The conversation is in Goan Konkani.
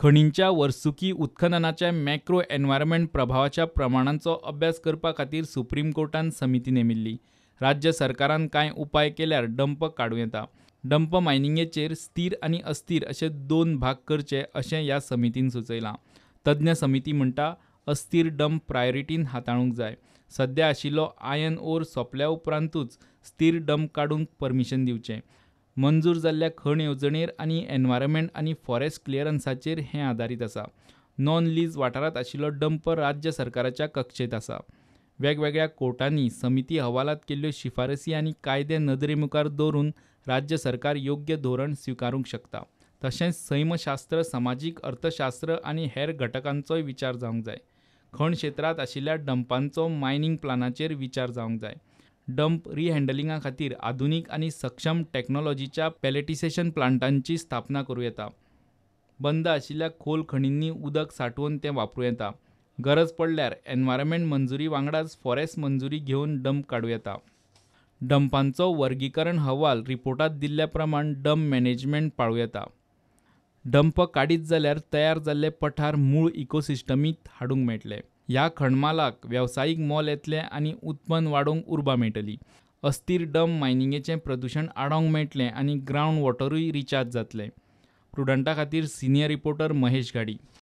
खणींच्या वर्सुकी उत्खननाच्या मॅक्रो एन्व्हायरमेंट प्रभावाच्या प्रमाणांचो अभ्यास करपा खातीर सुप्रीम कोर्टान समिती नेमिल्ली. राज्य सरकारान कांय उपाय केल्यार डंप काडूं येता. डंप मायनिंगेचेर स्थीर आनी अस्थीर अशे 2 भाग करचे अशें ह्या समितीन सुचयलां. तज्ञ समिती म्हणटा, अस्थीर डंप प्रायोरिटीन हाताळूंक जाय. सद्या आशिल्लो आयर्न ओर सोंपल्या उपरांतूच स्थीर डंप काडूंक परमिशन दिवचें. मंजूर जाल्ल्या खण येवजणेर आनी एन्व्हायरमेंट आनी फॉरेस्ट क्लियरन्साचेर हें आदारीत आसा. नॉन लीज वाठारांत आशिल्लो डंप राज्य सरकाराच्या कक्षेंत आसा. वेगवेगळ्या कोर्टांनी समिती अहवालांत केल्ल्यो शिफारसी आनी कायदे नदरे मुखार दवरून राज्य सरकार योग्य धोरण स्विकारूंक शकता. तशेंच सैमशास्त्र, समाजीक अर्थशास्त्र आनी हेर घटकांचोय विचार जावंक जाय. खण क्षेत्रांत आशिल्ल्या डंपांचो मायनिंग प्लानाचेर विचार जावंक जाय. डंप रिहँडलिंगा खातीर आधुनीक आनी सक्षम टॅक्नॉलॉजीच्या पॅलेटिसेशन प्लांटांची स्थापना करूं येता. बंद आशिल्ल्या खोल खणींनी उदक सांठोवन तें वापरूं येता. गरज पडल्यार एन्व्हायरमेंट मंजुरी वांगडाच फॉरेस्ट मंजुरी घेवन डंप काडूं येता. डंपांचो वर्गीकरण अहवाल रिपोर्टांत दिल्ल्या प्रमाण डंप मॅनेजमेंट पाळूं येता. डंप काडीत जाल्यार तयार जाल्ले पठार मूळ इकोसिस्टमींत हाडूंक मेळटले. ह्या खणमालाक वेवसायीक मोल येतलें आनी उत्पन्न वाडोवंक उर्बा मेळटली. अस्थीर डंप मायनिंगेचें प्रदुशण आडावंक मेळटलें आनी ग्रावंड वॉटरूय रिचार्ज जातलें. प्रुडंटा खातीर सिनियर रिपोर्टर महेश घाडी.